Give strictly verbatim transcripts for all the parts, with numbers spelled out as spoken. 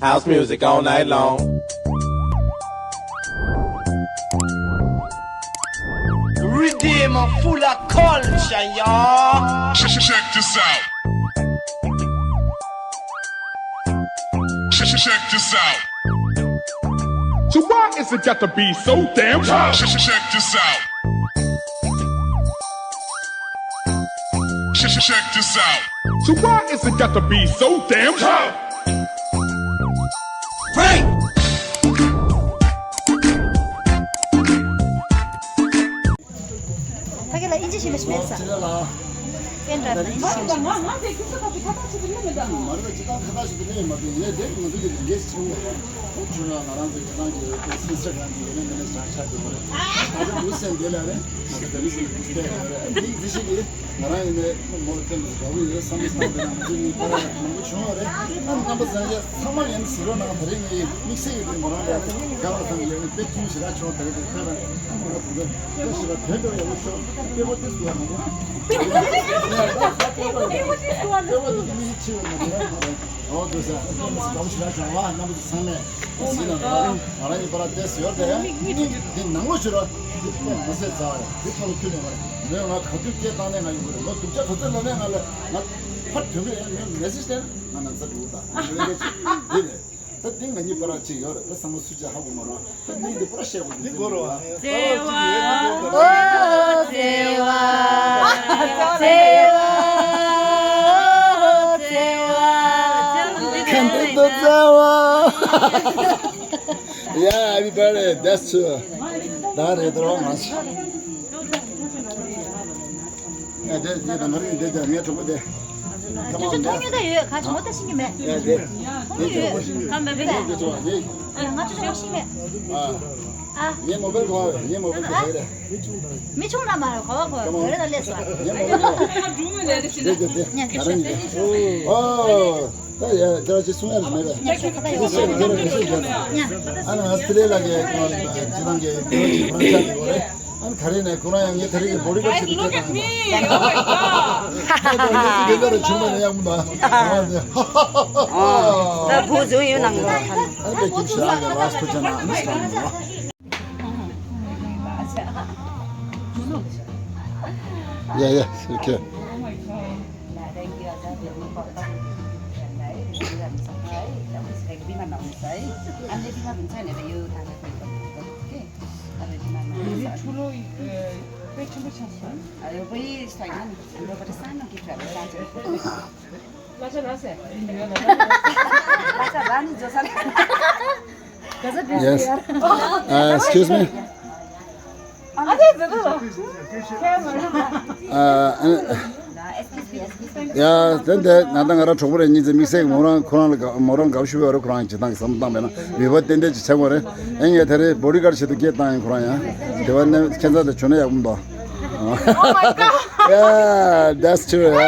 House music all night long. Redeem full of culture, y'all. Check this out. Check, check, check this out. So why is it got to be so damn tough? Check, check, check this out. Check, check, check this out. So why is it got to be so damn tough? Break! ཕ་གི་ལ་ཨིན་ཇི་ཤེས་མ་ཤེས་མེད་ས། ཅི་ལ་ལ། ཅན་དྲ་ད་ཨིན་ཇི་ཤེས་མ་ཤེས་མེད་ས། མ་རེད་པ། སྤྱི་བཏང་ཁ་བཏགས་ཤིག་ཏུ་གནས་མ་ཐུབ་ཡིན་ལས་དེ་ང་ཚོ་གི་ལས་འགན་ཆེན་པོ་རེད། ཁོ་ཁྲོ་ན་ང་རང་ཚོ་ཁྱེད་རང་གི་ཨིན་སི་ཊ་གྷ་རམ་གི་ཡོད་ན་མེད་ན་བཞག་ཆགས་དེ་མ་རེད། ང་ཚོ་འདུག་སེམས་བདེ་ལ་རེད། ང་ཚོ་ད་ནི་སེམས་འདུག་སྟེ་རེད། འདི་འདི་ཞིག་གིས་ང་རང་ཡིན་ནའི་མོ་ཐེངས་དགའ་པོ་ཡོད་བསམ་བློ་བཏང་དེ་ན་ང་ཚོ་གཉིས་པར་མང་པོ་བྱུང་བ་རེད། ཨ་རྣམ་པ་ཚང་ཆ་ཚང་མ་ཡིན་གཟིགས་རོགས་གནང་། ད་རེས་ངའི་དམིགས་བསལ་གྱི་དེ་མོ་རང་ལ་དགའ་བ་ཚང་གི་ཡོད་ནི་དཔེ་ཐུང་ཞེ་དྲག་ཆོག་ད་རེས་དེ་ཁ་རང་ཨ་མོ་ར་བུ་ར་དཔེ་ཞེ་དྲག་དོན་འགྲོ་ཡག་པོ་ཤོག་དཔེ་པོ་ཏི་སུ་བ་མང་པོ། ཨོ་དུ་ས་ཨ་མོ་ཞེ་དྲག་བྱུང་བ་རྣམ་པ་ཚང་མས་གཟིགས་ན་ད་ང་རང་གཉིས་པར་ཏེ་སུ་ཡོད་དེ་འདི་ནང་ལོགས་ཤོད་ར། འདི་དཔེ་མ་ཟད་ཚར་བ་རེད། འདི་ཐོག་ལ་ཁྱོད་ནས་མ་རེད། མོས་ང་ག་དུས་སྐད་བཏང་ནས་ང་ཡོང་གི་རེད། ལོ་དུབ་ཆ་ག་ཚོད་ལ་ནས་ང་ལ་ང་ཕར་དོན་གི་རེད། མོས་མེ་སེ་ཇི་བསྟན་ང་ན་ཚ་འགྲོ་གི་ད་ང་ཡོང་གི་འདི་རེད། ད་འདི་ང་གཉིས་པར་ཅིག་ཡོད་རེད། ད་ཚང་མ་སུ་ཅིག་ཧ་གོ་མ་རེད། ད་མིང་འདི་པར་བཤད་དགོས་འདི་འདི་རེད། བརྩེ་བ། ཨོ་བརྩེ་བ། བརྩེ་བ། བརྩེ་བ། ཁམས་དཔལ་དུ་བརྩེ་བ། Yeah, everybody, that's true. ད་རེད་དོ་མ་ཤི། ཨ་དེ་དེ་དང་ང་རེད་དེ་དེ་ངའི་གྲོགས་པོ་དེ། ཁྱོད་ཚོ་མཐོང་མྱོང་ད་ཡོད། ག་ཞོ་ད་ཤིང་གི་མེད། ཡ་དེ་མཐོང་མྱོང་ཡོད། ང་མེད་པས། ཨ་ང་ཚོ་ཤོག་ཤིང་མེད། ཨ། ཨ། ངའི་མོ་བལ་གོ་བ་ངའི་མོ་བལ་གོ་བ་རེད། མི་ཆུང་ལ་མ་རེད་གོ་བ་གོ་བ་རེད་ད་ལས་སོ། ངའི་མོ་བལ་གོ་བ། དེ་དེ་དེ་ང་རང་ཉིད་དེ། ཨོ། ད་ཡ་ད་ཅི་གསུང་ཡ་མེད་པས། ཨ་ནི་ང་སི་ལེ་ལ་གི་ཁོང་ཅི་ཐང་གི་ཁོང་ཅི་ཁོང་ཅི་ཡོད་རེད། ཨ་ནི་ག་རེ་ནས་ཁོ་རང་ཡང་ངའི་ད་རེས་ཀྱི་བོ་ཌི་གཱཌ་ཞིག་ཏུ་ཁྱེད་དང་། ད་བུ་ཟུང་ཡོད་ནང་ལ། ཨ་ནི་པའི་ཀྱིབ་ཤི་རང་གི་ལ་སི་ཕུ་ཅ་ན་ཨ་ནི་སི་ཀམ་ནོ། Yeah, yeah, it's okay. Yes. Uh, excuse me. Uh, uh, ཡ། ཏན་ཏན་ང་དང་ང་རང་གྲོགས་པོ་རེ་གཉིས་ཚེ་དམིགས་བསལ་གྱི་མོ་རང་ཁོ་རང་ལ་དགའ་མོ་རང་དགའ་པོ་ཞུ་བའི་རོགས་ཁོ་རང་གི་བྱེད་སྟངས་ཀྱི་བསམ་བློ་བཏང་བས་ན་མི་བ་ཏན་ཏན་ཅིག་ཆགས་པ་རེད། ཨེ་ངས་ད་རེས་བོ་ཌི་གཱཌ་ཞིག་ཏུ་སྐད་བཏང་ཡིན་ཁོ་རང་ཡང་དེ་བ་ནས་ཁྱད་མཚར་དུ་བྱུང་ན་ཡག་པོ་འདུག Yeah, that's true. ཨ་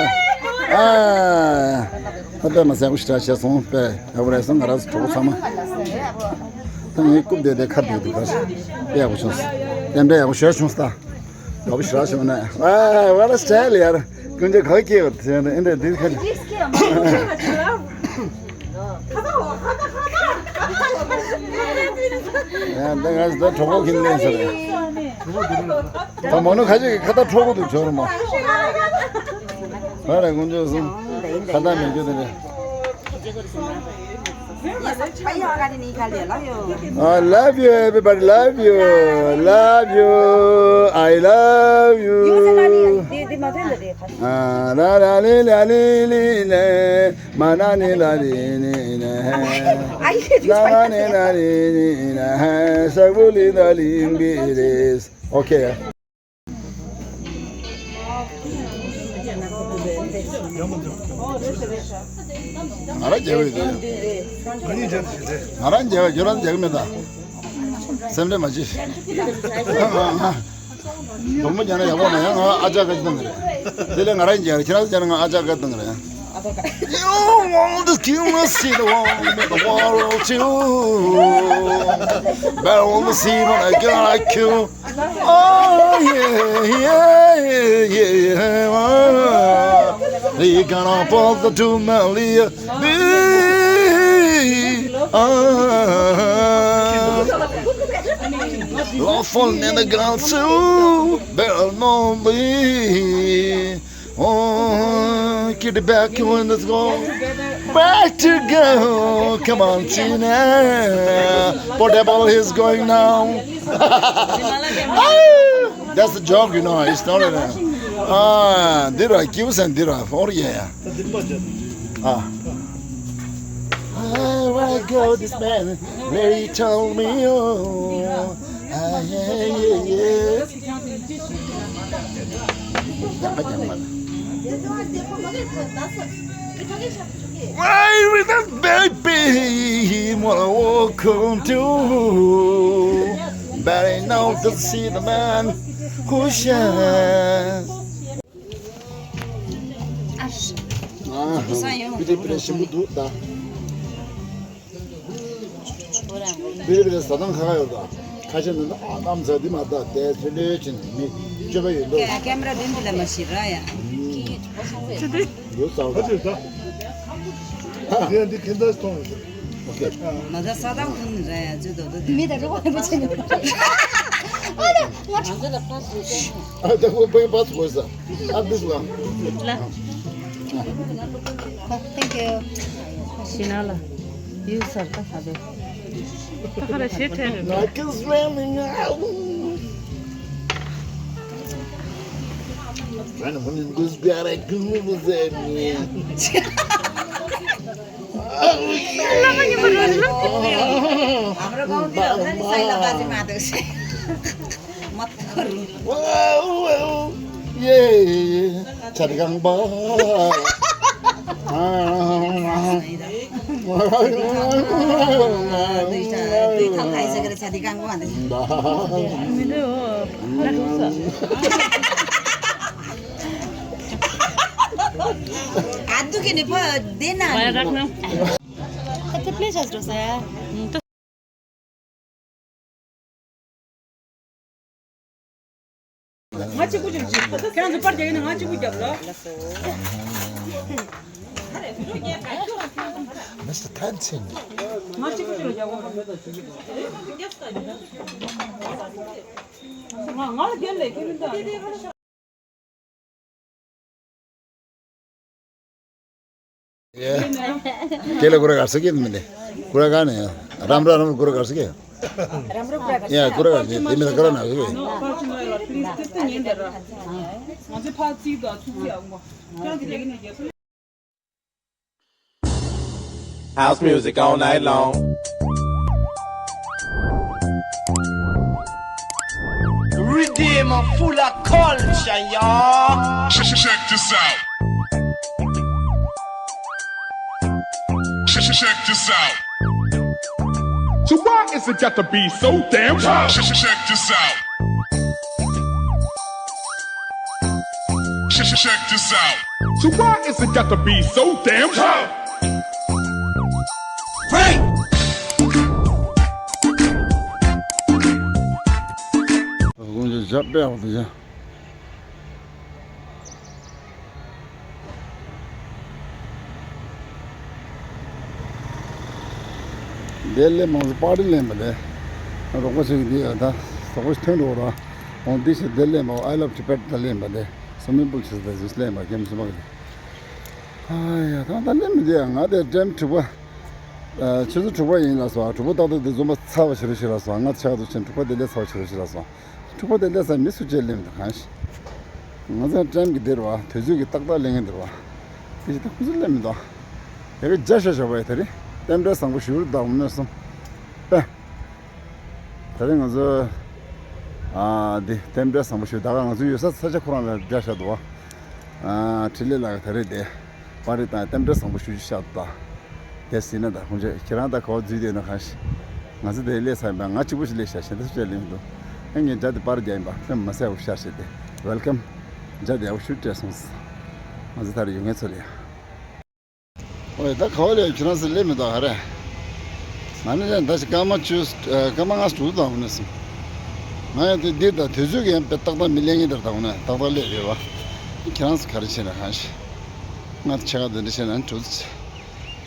ད་དཔེ་མ་སེམས་ཤི་ཏྲ་བྱས་སོང་། དཔེ་ཡག་པོ་རེད་སོང་། ང་རང་ཚོ་གྲོགས་པོ་ཚང་མ་ད་ངའི་རྐུབ་དེ་དེ་ཁར་དེ་དུ་གར་དཔེ་ཡག་པོ་བྱུང་སོང་། དེ་འདྲ་ཡག་པོ་ཞེ་དྲག་བྱུང་སོང་ད། ལོག་ཞུ་ར་ཞུ་ན། ཨ། What a style ཡར། ཀུན་གྱི་ག་གེ་བར་དེ་ནི་ཨིན་དྲ་འདི་ཁ་ལ། ཡ་འདི་ང་ད་གྲོགས་པོ་ཁྱིམ་ལེན་ཟེར། ད་མོ་ནུ་ཁ་ཅིག་གི་ཁ་ད་གྲོགས་པོ་འདུག་ཆོར་མོ། ཧ་ར་ཀུན་གྱི་གསུང་། ཁ་ད་མེད་རྒྱུ་དེ་རེད། I love you, everybody. Love you. Love you. I love you. Ah, la, la, li, la, li, li, le. Ma, na, ni, la, li, ni, le. La, la, ni, la, li, ni, le. Sa, bu, li, la, li, bi, ris. Okay. ང་རང་རྒྱལ་བ་ཡིན། ང་རང་རྒྱལ་བ་ཁྱོད་རང་རྒྱལ་གི་མེད་ད། སེམས་ཁྲལ་མ་བྱེད། གདོང་མོ་རྒྱག་ན་ཡག་པོ་མ་ཡང་ང་ཨ་ཅག་ག་ཅི་བཏང་གི་རེད། དེ་ལས་ང་རང་རྒྱལ་ཁྱེད་རང་རྒྱལ་ན་ང་ཨ་ཅག་ག་བཏང་གི་རེད། You want to kill me, see the world, make the world too. But I want to see what I got, I kill. Oh, yeah, yeah, yeah, yeah. Oh. They gonna put the two million. Be. Ah, lawful in the council, better not be. Oh, get it back when it's gone. Back to go. Come on, Tina. Portable is going now. Ah, that's a joke, you know. It's not a. Ah, did I give us and did I for yeah. Ah. Where I go, this man, where he told me, oh, ah, yeah, yeah, yeah. Why with that baby, what I walk on to? But I know to see the man who shines. ཨ། ཨ། པི་རི་པི་རི་ཞིམ་པོ་འདུག་ད། པི་རི་པི་རི་ཟ་སྟངས་ཁ་ཁ་ཡོད་ད། ཁ་ཤས་ནི་ཨ་གཏམ་ཟ་འདི་མ་ད་དེ་ཚོ་ལོས་ཕྱིན་མི་སྤྱོད་པ་ཡོད་འདུག་ཀེ་མ་ར་དེ་འདི་ལ་མ་ཤི་ར་ཡ། ཅི་འདི། འདུག་ཟ་བ་ད། ཨ་འདི་ཁྱེད་འདི་ཁྱེད་འདི་གཏོང་ཡོད། ཨོ་ཁེ། མ་ད་ས་དང་ཁུན་ར་ཡ་ཅི་དོ་དོ་དེ། མི་ད་རོགས་པ་ཆེ་ནི། ཨ་ད་ང་ཚོ་ལ་པ་སུ་ཨ་ད་ཁོ་པའི་པ་སུ་ས། ཨ་འདི་ལ། ལ། Thank you. ཤི་ན་ལ། ཡུལ་སར་ད་ཁ་བེ། ད་ཁ་ར་ཤེས་ཁྲེལ་རེད། Like it's raining out. When the wind goes bad, I go with it. Oh, yeah. ཨ་མ་རོ་གོང་དེ་ལ་ད་ནི་སའི་ལ་བ་ཟི་མ་འདུག་ཤེ། མ་ཐོར། Wow, wow, yeah. ཆ་དེ་གང་པ། མི་འདུག་ཨོ། ལ་ཁུ་ས། ཨ་འདུག་གི་ནི་ཕ་དེ་ན། ཁ་ཐེ་པླེ་ཤ་འགྲོ་ས་ཡ། ང་གཅིག་པུ་ཅིག་ཅིག་ཁྱེད་རང་ཚོ་པར་རྒྱག་ཡིན་ན་ང་གཅིག་པུ་རྒྱབ་ལ། Mister Tenzin. ང་གཅིག་པུ་ཅིག་ལ་རྒྱག་དགོས། ང་ང་ལ་རྒྱབ་ལས་ཁྱེད་མི་འདུག་ཁྱེད་ལ་ཀུ་རེ་ག་རེ་ཟེར་གྱི་མི་འདུག་ཀུ་རེ་ག་ནས་རམ་ར་རམ་ཀུ་རེ་ག་རེ་ཟེར་གྱི། རམ་ར་ཀུ་རེ་ག་རེ་ཟེར། ཡ་ཀུ་རེ་ག་རེ་ཟེར་དེ་མི་ལ་ཀུ་རེ་ན་ཟེར་གྱི། House music all night long. Riddim full of culture, y'all. Check, check, check this out. Check, check, check this out. So why is it got to be so damn hard? Check, check, check this out. Check, check, check this out. So why is it got to be so damn hard? Hey! དེ་ལས་མང་ཚོ་པར་ཏི་ལེན་པ་དེ། རོགས་པ་ཞིག་འདི་ཡ་ད་ཟོག་པོ་ཞིག་ཐོན་འགྲོ་ར། འོང་འདི་ཞིག་དེ་ལེན་པ། I love Tibet ད་ལེན་པ་དེ། སོ་མི་པུལ་ཞིག་ད་ཟིག་ལེན་པ་ཁྱིམ་སུ་མ་གི་དེ། ཨ་ཡ་ད་ད་ལེན་མི་དེ་ཡ་ང་དེ་ཊེམ་དྲུག་པ། ཨ་ཆུ་ཚོད་དྲུག་པ་ཡིན་ལ་སོ། དྲུག་པ་ཏག་ཏག་དེ་འཛོམས་པ་ཚར་བ་ཞིག་རེད་ཤི་ལ་སོ། ང་ཆགས་འདུག་ཕྱིན་དྲུག་པ་དེ་ལས་ཚར་བ་ཞིག་རེད་ཤི་ལ་སོ། དྲུག་པ་དེ་ལས་ས་མི་སུ་བཅད་ལེན་མི་འདུག་གང་ཞིག་ང་ཚོ་ཊེམ་གི་འདིར་བ་དུས་ཚོད་ཀྱི་ཏག་ཏག་ལེན་གི་འདིར་བ། དེ་ཞིག་ད་ཁོང་ཚོ་ལེན་མི་འདུག་ཡ་གི་རྒྱ་ཤ་ཤ་བ་ཡི་དེ་རིང་རྟེན་འབྲེལ་བཟང་པོ་ཞུ་རུ་བདག་མོ་ནས་སོང་པས། དེ་རིང་ང་ཚོ་ཨ་འདི་རྟེན་འབྲེལ་བཟང་པོ་ཞུ་ད་ག་ང་ཚོ་ཡོད་ས་ས་ཆ་ཁོ་རང་ལ་རྒྱ་ཤ་འདུག་བ། ཨ་འཕྲིན་ལས་ལགས་དེ་རིང་དེ། པར་རིས་དང་རྟེན་འབྲེལ་བཟང་པོ་ཞུ་རྒྱུ་ཤར་འདུག་དེ་ཟིན་ན་ད་ཁོང་ཚོས་ཁྱེད་རང་ད་ག་བ་འཛུལ་བསྡད་ན་གང་ཞིག་ང་ཚོ་དེ་སླེབས་ཚར་ཡིན་པ། ང་གཅིག་པུ་ཞིག་སླེབས་ཤག་ཞེ་འདྲ་སུ་བྱས་སླེབས་མི་འདུག་ཨ་ངས་འཇའ་དེ་པར་རྒྱག་ཡིན་པ་ཁོས་མ་གསལ་བོ་ཤར་བྱས་ཏེ། Welcome. འཇའ་དེ་ཡག་པོ་ཞུ་སྤྲད་སོང་། ང་ཚོ་ད་རེས་ཡོང་མཁན་ཚོ་ལ་ཡ། ཨོ་ཡ་ད་ག་བ་ལ་ཡ་ཁྱེད་རང་ཚོ་སླེབས་མི་འདུག་ག་རེ། ང་ནི་ད་ཞིག་སྐར་མ་བཅུ་སྐར་མ་ལྔ་དྲུག་དང་བ་ནས་སོང་། ང་ཡང་དེ་འདིར་ད་དུས་ཚོད་ཀྱི་ཡང་དཔེ་ཏག་ཏག་མི་ལེན་གི་འདིར་ད་བ་ནས་ཏག་ཏག་སླེབས་ཡོད་བ། ཁྱེད་རང་ཚོ་ག་རེ་བྱས་ན་གང་ཞིག་ང་ད་ཆ་ག་འདི་འདྲ་བྱས་ན་འགྲོ་ཚེ།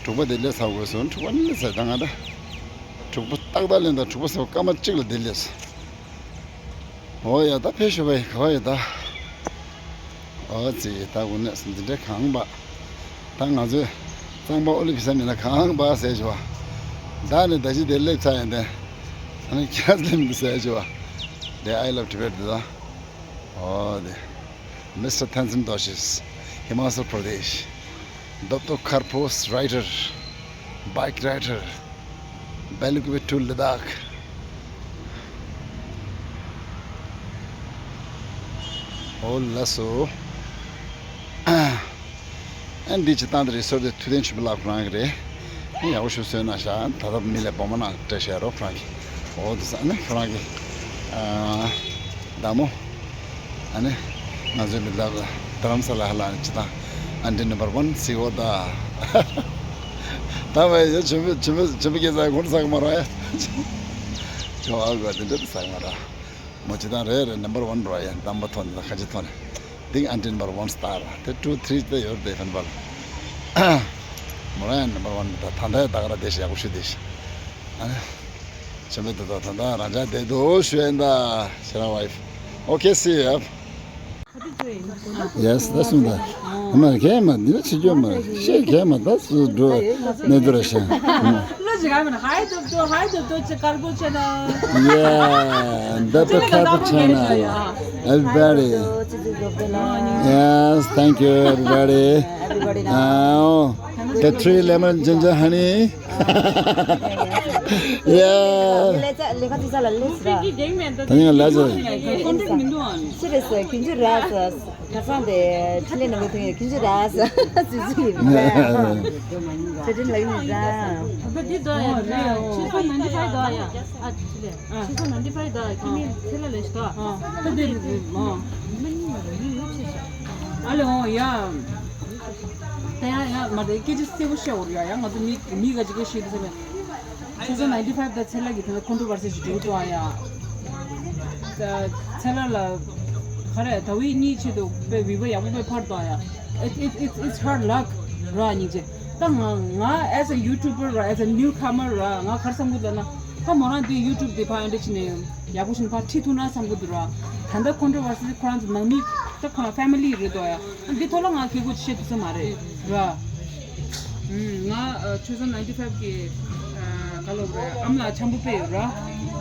དྲུག་པ་དེ་སླེབས་ཚར་དགོས་སོང་། དྲུག་པ་ནི་སླེབས་ཚར། ད་ང་ད་དྲུག་པ་ཏག་ཏག་སླེབས། ད་དྲུག་པ་ཟེར་བ་སྐར་མ་གཅིག་ལ་དེ་སླེབས་སོང་། འོ་ཡ། ད་ཕེབས་ཤོག་པ་ཡ། ག་བ་ཡོད་ད། འོ་ཙི། ད་དངོས་གནས་འདི་འདྲ་གང་པ། ད་ང་ཚོའི་གཙང་པ་ཨོ་ལི་ཕི་ས་མི་ན་གང་པ་ཟེར་ཞུ་བ། ད་ནི་ད་ཅི་དེ་སླེབས་ཚར་ཡིན་ཏེ། ཨ་ནི་ཁྱེད་སླེབས་མི་འདུག་ཟེར་ཞུ་བ། དེ་I love Tibet དེ་ད། འོ་དེ། Mister Tenzin Dorjee, Himachal Pradesh. Doctor Kharpos, writer, bike rider, Balukupe to Ladakh. འོ་ལགས་སོ། ཨ་འདི་ཅི་སྟངས་དེ་རེད། སོར་དེ་ཐུབ་བསྟན་ཆོས་འཕེལ་ལགས་ཁོ་རང་གི་རེད། ཡག་པོ་ཞིག་བཟོས་གནང་ཤག་ད་ལྟ་མི་ལས་སྦོམ་མ་གནང་། སྤྲད་བཞག་རོགས་ཁོ་རང་གིས། འོ་དེ་ས་ནི་ཁོ་རང་གི་ཨ་བདག་མོ། ཨ་ནི་ང་ཚོའི་མི་ལ་རྡ་རམ་ས་ལ་ཧ་ལ་ནི་ཅི་དང་། ཨན་ཏི་ནམ་བར་ཝན་སི་འོ་ད། ད་བས་ཡ་ཆེན་པོ་ཆེན་པོ་ཆེན་པོ་སྐྱེས་ཚར་གོང་ས་གི་མ་ར་ཡ། ཁྱོད་ཨ་གོ་དེ་འདྲ་དེ་ས་གི་མ་ར། མོ་ཅི་དང་རེད་རེད། ནམ་བར་ཝན་ར་ཡ། དམ་པ་ཐོན་ད་ཁ་ཅི་ཐོན། དེང་ཨན་ཏི་ནམ་བར་ཝན་སྟར་དེ་ཊུ་ཐི་རི་དེ་ཡོད་དེ་ཧན་པ་ལ། མོ་ར་ཡ་ནམ་བར་ཝན་ད། ད་ད་ཡ་ད་ག་ར་དེ་ཞིག་ཡག་པོ་ཞུ་དེ་ཞིག་ཨ་ནི། ཆེན་པོ་དེ་དག་ད་ལྟ་རང་ཅག་བསྡད་དོ་ཞུ་ཡིན་ད། ཁྱེད་རང་ཝའི་ཕི། Okay, see you. Yes, that's me. མ་གས་མ་འདི་ལ་ཆི་རྒྱུ་མ་ཤེས་གས་མ་ད་སུ་འགྲོ་ནས་འདུ་ར་ཤ། ལོ་ཅི་ག་མ་ན། Hi, Doctor, hi, Doctor, ཅི་དཀར་པོ་ཆེ་ན། Yeah, Doctor Kharpos channel. Everybody. Yes, thank you, everybody. Everybody now. Oh, the three lemon ginger honey. Yeah. ལས་ཀ་ལས་ཀ་ཅི་ས་ལ་ལས་སི་ར། ད་ནི་ང་ལས་ཀ་ཅི་རེད་ཟེར་གྱིན་ཅི་ར་ཟེར། ཁ་སང་དེ་ཁྲི་ལེན་ནང་གི་དུས་ཀྱི་ཅི་ར་ཟེར་ཟེར་ཟེར་གྱིན་ར། ཁྲི་ལེན་ལ་ཡིན་ར། ད་འདི་དོ་ཡ་ཆུ་ཚོད་ནང་འདི་ཕ་ཡི་དོ་ཡ། ཨ་ཆུ་ལེ། ཆུ་ཚོད་ནང་འདི་ཕ་ཡི་དོ་ཡ། ཁྱི་མི་ཚེ་ལ་ལས་ཤི་དོ། ད་འདི་མ་མི་ཡུ་ཆེ་ཤ། ཨ་ལེ་འོ་ཡ། ད་ཡ་ཡ་མ་རེད། སྐད་ཆ་གསལ་པོ་བཤད་འོར་ཡ། ཡ་ང་ཚོ་མི་མི་ག་ཅིག་ག་ཤེས་དུ་ཟེར་བས། ཆུ་ཚོད་ནའིན་ཊི་ཕའིབ་དང་ཚེ་ལྷ་གི་དེ་ཚོ་ཁོང་ཁྲོ་བར་སེ་ཞིག་འགྲོ་ཐུབ་ཨ་ཡ། ཚེ་ལྷ་ལ་ག་རེ་ཟླ་བའི་གཉིས་ཆེད་དུ་དཔེ་བི་བ་ཡག་པོ་དཔེ་ཕར་འདུག་ཨ་ཡ། It, it, it's, it's hard luck ར་སྙིང་རྗེ། ད་ང་ང་as a YouTuber ར། As a newcomer ར། ང་ག་རེ་བསམ་གི་འདུག་ལབ་ན། ད་མོ་རང་འདི་ཡུ་ཊུབ་འདི་ཕར་ཨེ་འདྲ་བྱས་ནས་ཡག་པོ་ཞིག་ཕར་ཁྲིད་ཐུབ་ན་བསམ་གི་འདུག་ར། ད་ལྟ་ཁོང་ཁྲོ་བར་སེ་ཁོ་རང་ཚོ་ནང་མི་ད་ཁོ་རང་ཕེ་མི་ལི་རེད་འདུག་ཨ་ཡ། འདི་ཐོག་ལ་ང་སྐད་ཆ་བཤད་ཐུབ་ས་མ་རེད་ར། ང་ཆུ་ཚོད་ནའིན་ཊི་ཕའིབ་གི་ག་ལབ་རེད། ཨ་མ་ལགས་འཆམ་པོ་དཔེ་ཡོད་ར།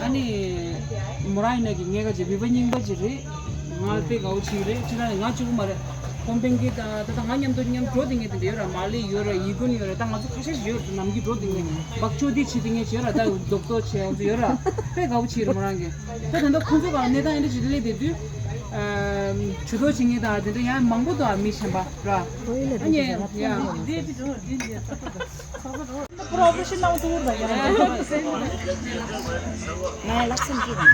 ཨ་ནི་མོ་རང་ཡིན་ན་གི་ངའི་ཁ་ཅིག་བི་བ་རྙིང་པ་ཅིག་རེད། ང་དཔེ་དགའ་བོ་བྱེད་ཀྱི་རེད། ཅི་ལ་ནི་ང་གཅིག་པུ་མ་རེད། ཁོང་པན་གི་དང་ད་ལྟ་ང་མཉམ་དུ་མཉམ་འགྲོ་བསྡད་མཁན་དེ་འདྲ་ཡོད་ར། མ་ལི་ཡོད་ར། ཡི་ཀུན་ཡོད་ར། ད་ང་ཚོ་ཁ་ཤས་ཤིག་ཡོད་ར། ནམ་རྒྱུན་འགྲོ་བསྡད་མཁན་བག་ཅོ་དི་བྱེད་བསྡད་མཁན་ཅིག་ཡོད་ར། ད་རྡོག་ཐོ་བྱེད་ཡོང་ཚོ་ཡོད་ར། དཔེ་དགའ་བོ་བྱེད་ར་མོ་རང་གི། ད་ད་ལྟ་ཁོང་ཚོ་ག་གནས་སྟངས་ཨེ་འདྲ་ཅིག་སླེབས་བསྡད་དུས། ཇུས་གཏོགས་བྱེད་མཁན་དང་དེ་འདྲ་ཡང་མང་པོ་འདུག་ཨ། མི་གཞན་པ་ར། ཨ་ནི་ཡ། ང་ལ་སེམས་ཀྱི།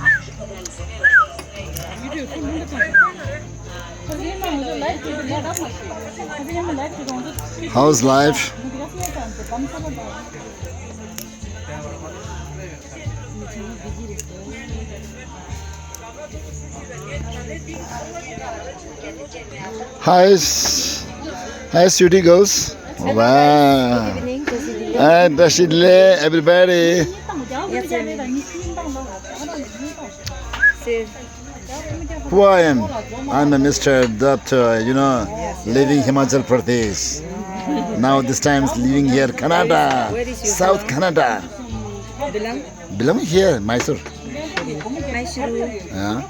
How's life? Hi, s- hi, sweetie girls. Wow. Good evening, Jesse Dile. Hi, Jesse Dile, everybody. Yes, sir. Sir. Who I am? I'm a Mister Doctor, you know, living Himachal Pradesh. Now this time is living here, Canada, South Canada. Belong? Belong here, Mysore. Mysore. Yeah.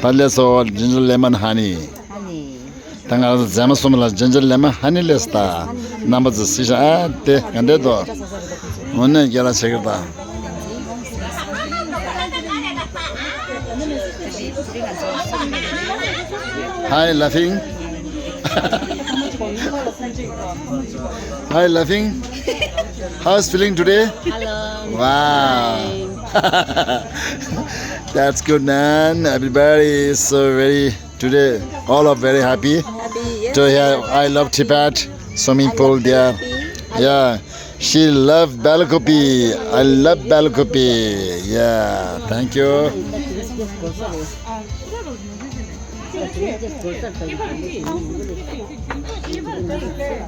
ད་ལས་སོ་ginger lemon honey. Honey. ད་ང་རང་ཚོ་མཛེས་མ་གསུམ་ལ་ginger lemon honey ལས་ད་རྣམ་པ་ཚོ་སྲིད་ཤ། ཨ་དེ་ག་འདྲས་དོ། འོ་ནས་རྒྱལ་ལ་ཆེ་གི་ད། Hi, Laughing. Hi, Laughing. How's feeling today? Hello. Wow. Fine. That's good, man. Everybody is so very, today, all are very happy. Happy, yes. To hear I love Tibet, swimming pool there. Yeah. She love Belakopi. I love Belakopi. Yeah. Thank you. Yes, yes, yes. Hi, Laughing.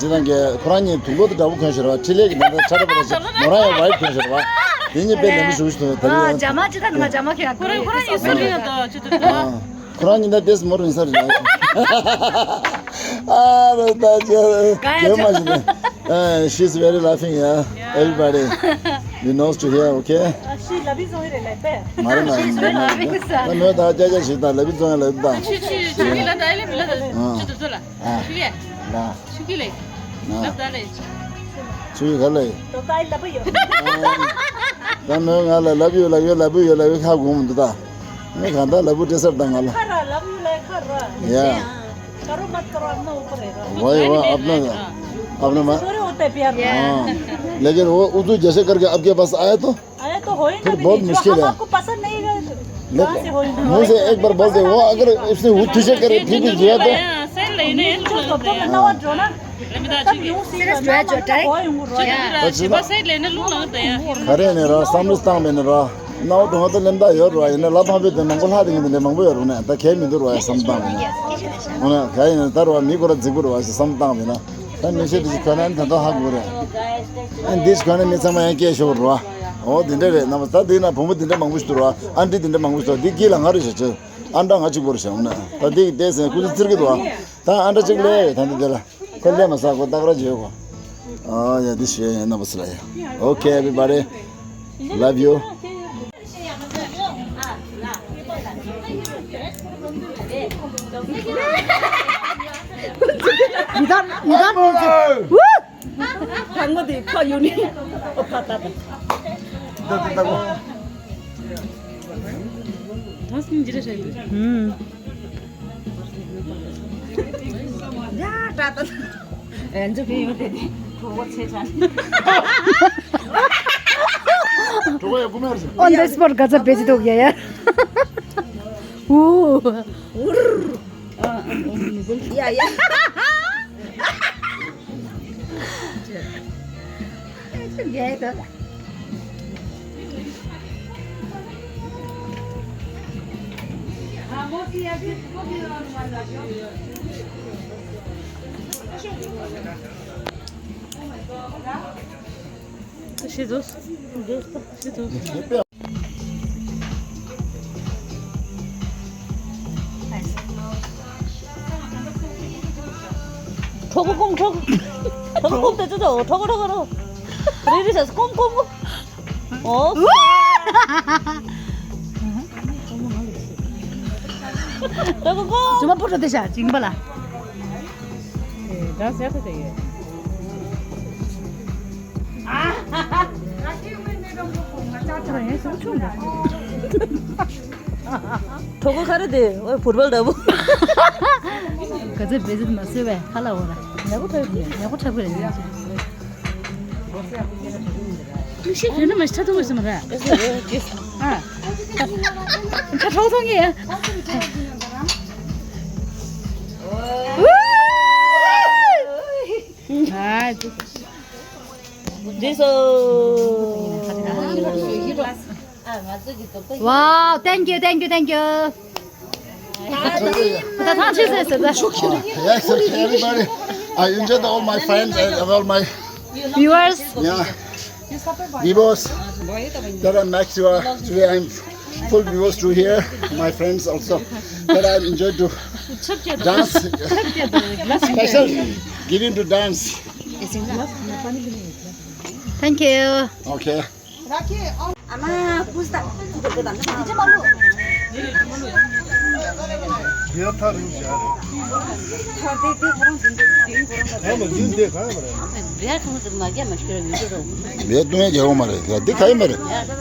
ཅི་དང་གི་ཁོ་རང་གཉིས་དུག་ལོག་དེ་འདྲ་པོ་གོན་ཤེས་རེད་བ། འཕྲིན་ལས་ཀྱི་དོན་དག་ཆ་རེ་པ་རེ་ཞིག་མོ་རང་ཡང་ཝའིཊ་གོན་ཤེས་རེད་བ། དེ་གཉིས་དཔེ་ལེན་པོ་ཞུ་ཞུ་དོན་དེ་རེད། ཨ་ཇ་མ་ཅི་དང་ང་ཇ་མ་ཁྱེད་ཁོ་རང་ཁོ་རང་ཡིན་སུ་རེད་ཡ་ད་ཅི་ཐུབ་ཐུབ། ཁོ་རང་གཉིས་ད་ཏེས་མོ་རུ་ཡིན་ས་རེད། ཨ་རེད་ད་ཇ་ཇ་མ་ཞིག་ནས། She's very laughing, yeah. Everybody, you knows to hear, okay? ཤི་ལ་བི་བཟོ་ཡི་རེད་ལེ་པས། མ་རེད་མ་རེད་མ་རེད། ད་མོས་ད་ཅ་ཅ་ཞིག་ད་ལ་བི་བཟོ་ཡ་ལ་བི་ད། ཤི་ཤི་ཤི་གི་ལ་ད་ཨེ་ལེ་མི་ལ་ད་ཨ་ཤི་དུ་བཟོ་ལ། ཨ་ཤི་གི་ལ་ཤི་གི་ལ་ལབ་ད་ལེ། ཆུ་ག་ལེ། ད་ལ་བི་ཡོད། ད་མོས་ང་ལ་ལ་བི་ཡོད་ལ་ཡོད་ལ་བི་ཡོད་ལ་ཡོད་ཁ་གོང་མི་འདུག་ད། ངས་གང་ལྟར་ལ་བུ་སྤྲད་སར་བཏང་ང་ལ། ཁ་ར་ལབ་ཡུ་ལ་ཁ་ར། ཡ། करो मत करो अपना ऊपर है। वही वो अपना अपना मत। अरे होते प्यार में। हाँ। लेकिन वो उर्दू जैसे करके आपके पास आया तो? आया तो हो ही ना फिर बहुत मुश्किल है। आपको पसंद नहीं है। मुंह से एक बार बोल दे वो अगर उसने वो तुझे करे फिर भी दिया तो। जो तो तो ना वो जो ना। खरे ने रा समझ तंग में ने रा। ནའོ་གྲོང་ཏོ་ལེན་ད་ཡོད་རོ་ཡིན་ན་ལ་ཕམ་པའི་དེ་མང་པོ་ལྷ་དེ་ངན་དེ་མང་པོ་ཡོད་རོ་ནས་ད་གལ་མི་འདུག་རོ་ཡ་བསམ་བཏང་བས་ན། འོ་ན་གལ་ཡིན་ན་ད་རོ་མི་ཁོ་ར་རྫིག་པོ་རོ་ཡ་བསམ་བཏང་བས་ན། ད་མི་ཤེས་དེ་ཞིག་ཁོ་ན་ད་དོ་ཧ་གོ་རེད། ཨ་འདི་ཞིག་ཁོ་ན་མི་ཚང་མ་ཡང་སྐད་ཤོར་རོ། འོ་དེ་འདྲ་རེད་ན་མ་ད་དེ་ན་བུ་མོ་དེ་འདྲ་མང་པོ་ཞིག་འདུག་རོ། ཨ་འདྲི་དེ་འདྲ་མང་པོ་ཞིག་འདུག་འདི་དཀྱིལ་ལ་ང་རེ་ཞིག་ཆེ། ཨ་འདྲ་ང་གཅིག་པོ་རེ་ཞིག་འོ་ན་ད་དེ་གི་བལྟས་ཟེར་ཁུ་ཚུར་ཚིར་གི་འདུག་ད་ཨ་འདྲ་གཅིག་ལས་ད་འདི་དེ་ལ་ཁོ་ལས་མ་ས་ཁོ་ཏག་ར་བྱེད་གོ། Oh, yeah, this year, yeah, no, what's that? Okay, everybody. Love you. On the spot, gacha beji dog ya ya. Ooh. ཡ་ཡ། ཡ་ཡ། ཤེས་སོང་། ཤེས་སོང་། ཁྲོ་གོ་སྐོམ། ཁྲོ་གོ། ཁྲོ་གོ་སྐོམ་དེ་ཚོ་དང་ཁྲོ་གོ་ཁྲོ་གོ་རོ། རེ་རེ་བྱས་སྐོམ་སྐོམ། ཨོ། ཁྲོ་གོ་སྐོམ། ཇོ་མོ་པོ་ཏོ་དེ་ཤ་ཅིང་པ་ལ། ཨེ། ད་ཟེར་ཐུབ་ཡོད། ཁྲོ་གོ་ག་རེ་དེ། ཨོ། ཕུར་པལ་འདྲ་པོ། ག་ཚོད་བེ་ཚོད་མ་བཟོས་པས་ཁ་ལ་འོ་ལ། ཡག་པོ་འཁྲབ་ཀྱི་རེད། ཡག་པོ་འཁྲབ་ཀྱི་རེད། ཤེས་ཡོད་ན་མ་ཤི་ཐ་ཐུང་བ་ཤི་མ་ར། ཨ། ད་ཁྲོ་ཐུང་གི། ཨ། འདི་སོ། Wow, thank you, thank you, thank you. ད་ཐང་ཆད་ཟེར་ཟེར་ད། Yes, okay, everybody. I enjoyed all my friends and all my viewers. Yeah. Viewers. That I'm next to, uh, today I'm full viewers to here. My friends also. That I enjoyed to dance. Special giving to dance. Thank you. Okay.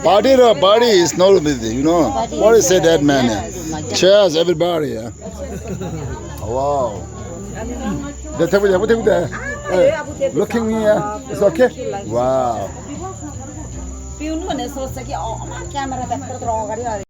Party, the party is not with you, you know. What is say that, man? Cheers, everybody. Yeah. Wow. Hey, looking here. It's okay. Wow.